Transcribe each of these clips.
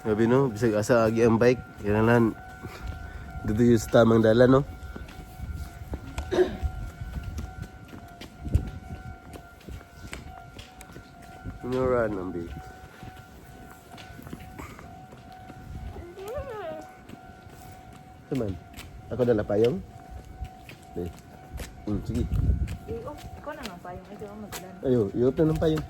Grabe no, bisag asa agi ang bike, kailangan dito yung sa tamang dalan no. Inuran ang bike. Saman, ako dala payong? Be. Sige. Eh, oh, ikaw na nga payong. Ikaw ang maglan. Ayo, iup na ng payong.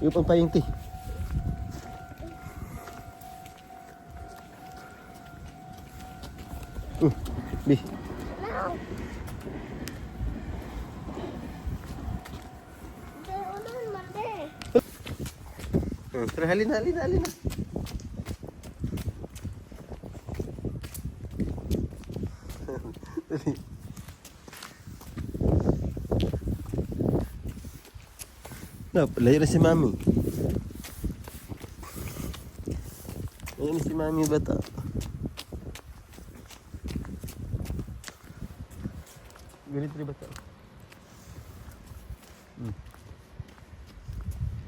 Iup ang payong ti. Bi. No. Be, ulan man, be. Tara, halina, halina, halina. Dali. No, layo na si Mami. Layo na si Mami bata. Ganito rin bata.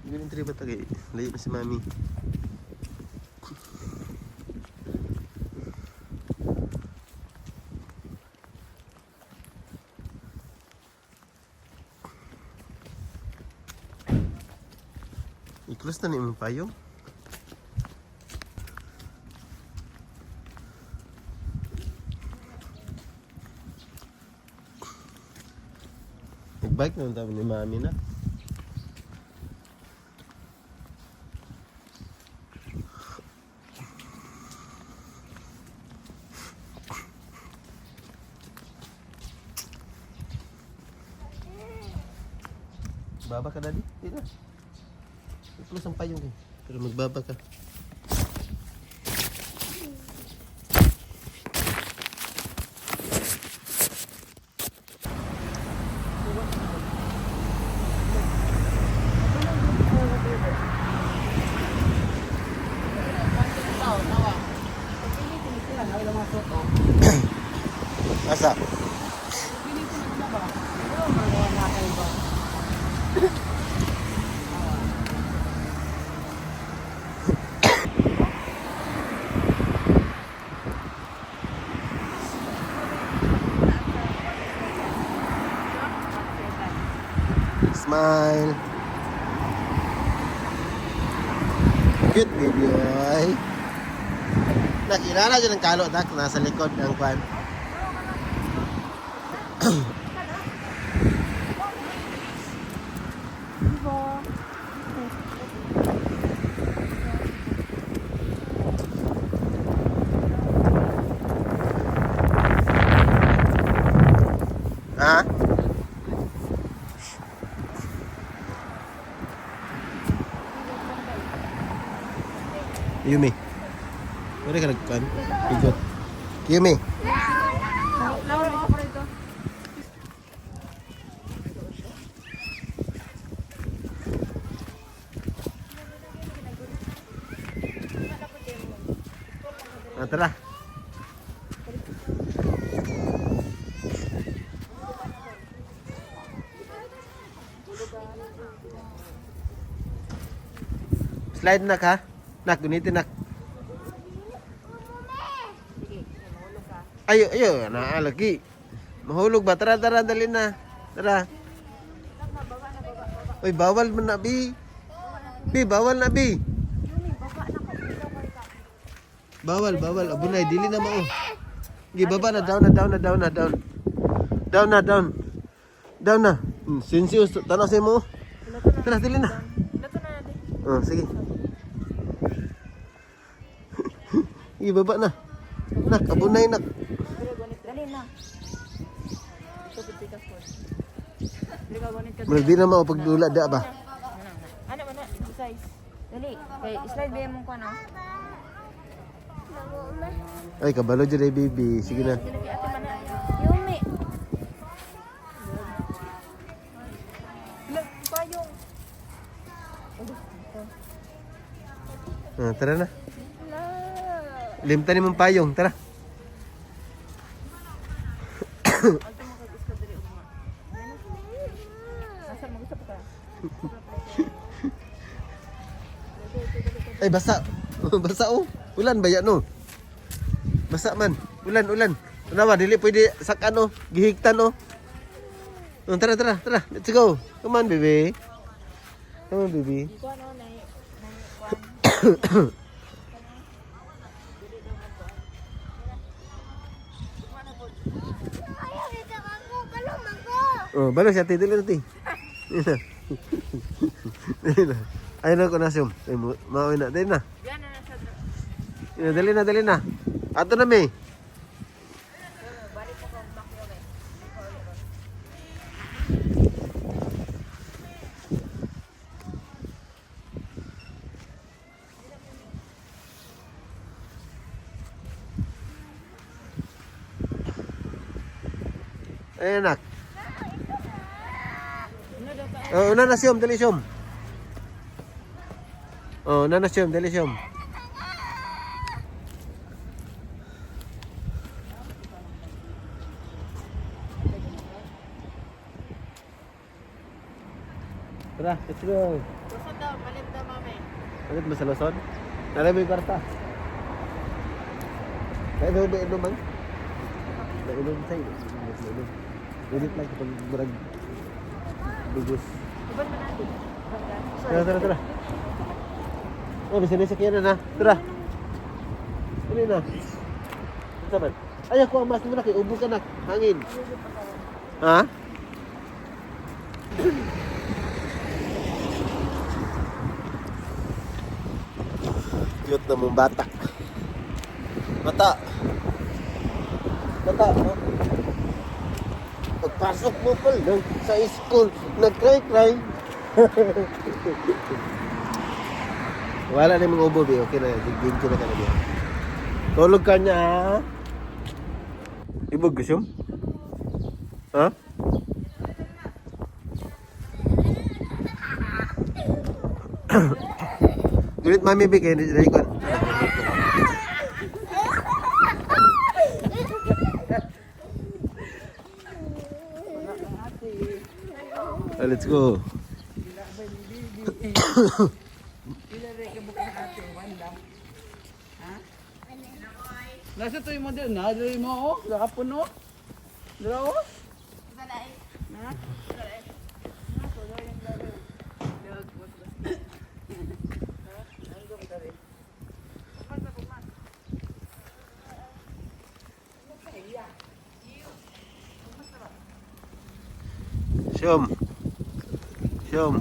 Ganito rin bata kay layo na si Mami. I-close na ni imong payong. Nag-bike naman tayo ni Mami na. Baba ka, Daddy? Hindi na. I-close ang payong eh. Pero magbaba ka. Asa? Smile. Cute baby oy. Nakilala dyan ang kalo nak nasa likod ng kwan. Ha? Yumi. Pwede ka nagkuhan? Bigot. Yumi. Laura, isa pa rito. Ah, tara. Slide nak ha. Nak, gunitin nak. Ayo, ayo, naa lagi. Mahulog ba? Tara, tara, dali na. Tara. Uy, bawal man na, bi. Bi, bawal na, bi. Bawal, bawal. Abunay, dili na mao. Gi baba na, down na, down na, down na, down. Down na, down. Down na. Sensius, tanaw sa imo. Tara, dili na. Lato na natin. Oh, sige. Gi baba na. Nak, abunay nak. Dali, gunit. Dali na. Ito, pagpikas ko. Dali ka, gunit ka. Murag di na mao pagdula da ba. Ano man na? Size. Dali. Kay slide ba yung kuan ah? Ay, kabalo jud ay baby. Sige na. Dali kay ate man na. Yumi. Lag, payong. Ah, tara na. Limtan ni mong payong, tara. Alto mo kag iska dali ugma. Asa mo gusto pa ka? Ay, basa. Basa oh. Ulan ba yan, no? Basa man. Ulan, ulan. Tanawa, dili pwede sak ano, gihigtan no. Oh, tara, tara, tara. Let's go. Come on, baby. Come on, baby. Ikaw ano, na, kuan. Ayaw, ikaw ako. Balong ako. Oh, balo siya, dili na ti. Dili na. Ayun na ko na siyom. Ay, maoy na. Dili na. Yan na sa Dili na, dali na, dali na. Ato na, mi. Balik ko kung bakyo eh. Ayun, anak. Oh, una na siyom, dali siyom. Oh, una na siyom, dali siyom. Tara, let's go. Luzon daw, palit daw mami. Bakit mo sa Luzon? Nalay mo yung kwarta. Kaya ba ba inom man? Nainom sa'yo. Nainom. Ulit lang kapag murag bugos. Iban man natin. Tara, tara, tara. Oh, bisa na sakyan na na. Tara. Dali na. Unsa man? Ay, ako ang mas mo na kay ubo ka na. Hangin. Ha? Cute na mong bata. Bata. Bata, no? Pagpasok mo pa lang sa school, nag-cry-cry. Wala na yung mga ubo, be. Okay na. Digdig ko na ka na, be. Tulog ka niya, ha? Ibog gusto? Ha? Gulit mami, be. Kaya hindi ko. Let's go. Nasa to yung model na, dali mo oh, nakapuno. Dala oh. Siyom. Siyom.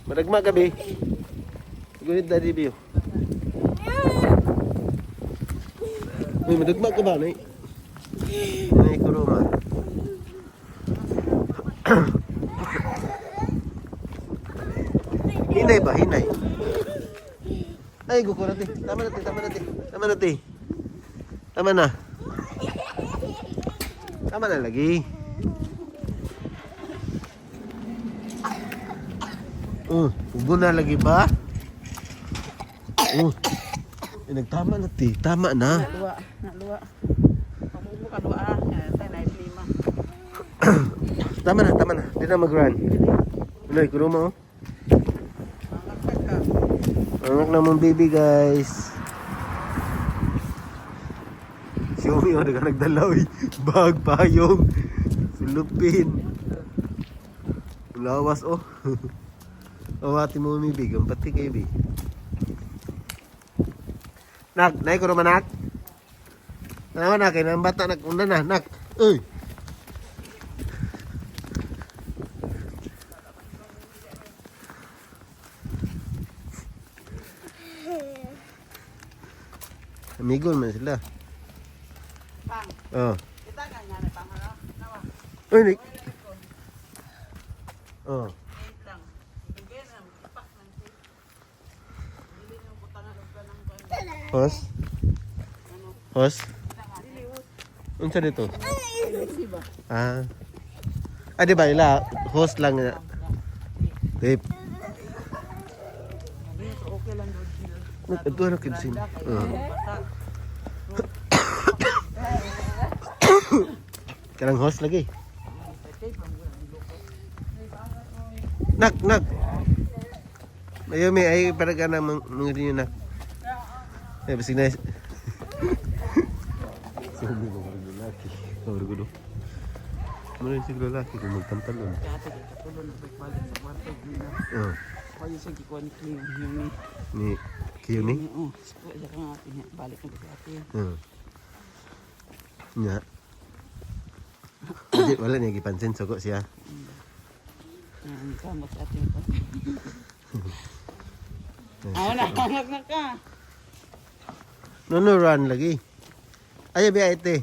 Madagma gabi. Gunit daddy biyo. Uy, madagma ka ba, nay? Nay, kuruma. Hinay ba? Hinay. Ay, guko na, te. Tama na, te. Tama na, te. Tama na, te. Tama na. Tama na lagi. Oh, ubo na lagi ba? Oh. Eh, nagtama na ti. Tama na. Luwa, na luwa. Pamubo ka luwa ah, tayo na lima. Tama na, tama na. Di na mag-run. Uloy, kuruma oh. Anak na mong baby guys. Si Umi oh, nagdalaw eh. Bag, payong, sulupin. Lawas oh. Awati mo Umi big, ang pati kay bi. Nak, nay ko naman nak. Naman nak, kay nang bata nak una na, nak. Uy. Amigo man sila. Pang, Oh. kita ka nga na pang ano? Nawa, Uy, Nick. Oh. eight lang. Bigay na, pak ng Dili yung butangan og kanang kuan. Hos? Hos? Unsa dito? Ah. Ah, di ba ila? Host lang na. Tape. Okay lang doon. Nag-adto na kibsin. Oh. Kanang host lagi. Nak, nak. Ayaw, may ay para ka na mga rin yun na. Ay, basig na. Sabi ko, parang lalaki. Parang gulo. Ano yung siguro lalaki kung magpantalon? Dati kay katulo na balik sa kwarto na. Oh, Kayo sa gikuan ni Cleo yung ni. ni Kiyuni? Oo, siya ka nga ate niya. Balik na sa ate. Oo. Nga. Hindi, wala niya gipansin. Suko siya. Ang kamot sa ate ko. Aw na, hangag na ka. No, no, run lagi. Ay, abi, ate.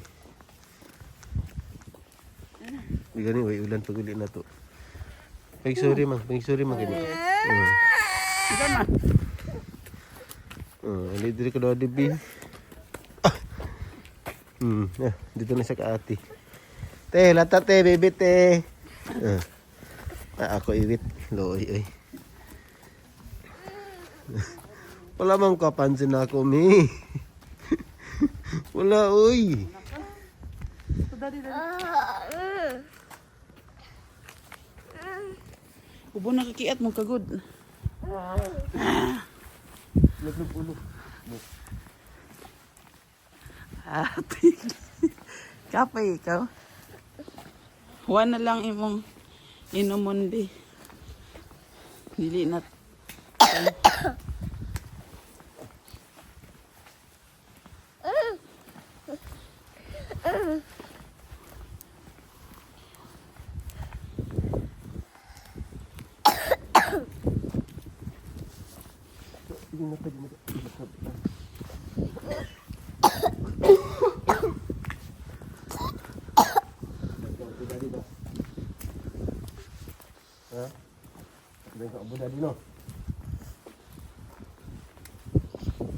Di gani, way ulan pag uli na to. Pag sorry man, pag sorry man gani. Oo. Ikaw na. Oo, ali diri ko daw dibi. Ah. Dito na siya ka ate. Te, lata te, baby te. Ah. Ah, ako iwit. Looy, oy. Wala mang kapansin ako, mi. Wala, oy. Ubo na kakiat mong kagod. Ate. Kapoy ikaw. Juan na lang imong inumon di. Dili na. Ha? Abu Dhabi no?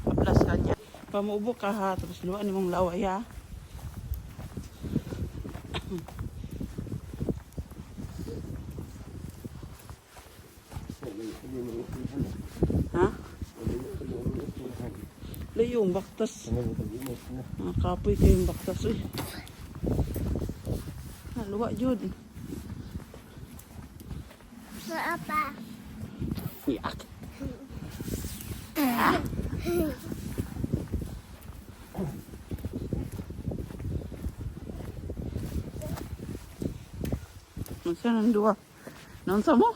Aplas ka niya. Pamuubo ka ha, tapos luwan imong laway ha. Ha? Layo, yung baktas. Mga kapoy kayong baktas, uy. Haluwa, jud. Apa? Yak. Unsa nang duwa? Naunsa mo?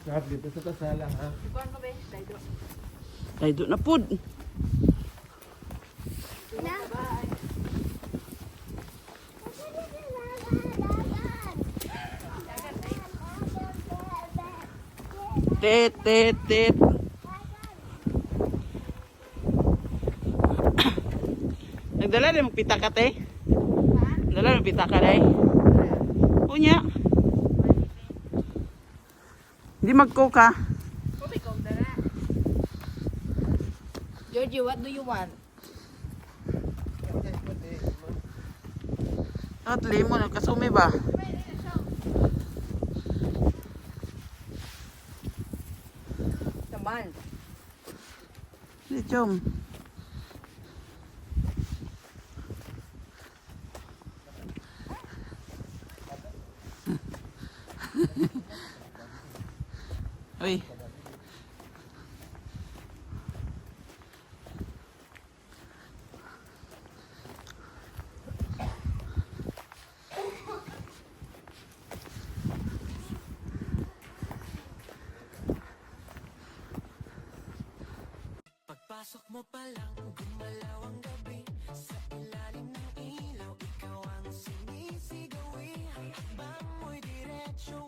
Lahat dito sa kasala ha. Daydo na pud. Tet tet tet. Nagdala rin magpita ka te? Nagdala rin magpita ka day? Unya. Hindi mag-coke ha. Georgie, what do you want? At lemon, kasumi ba? Naman. Hindi, chom. Uy. Pagpasok mo pa lang, gumalaw ang gabi. Sa ilalim ng ilaw, ikaw ang sinisigaw eh. Hakbang mo'y diretso.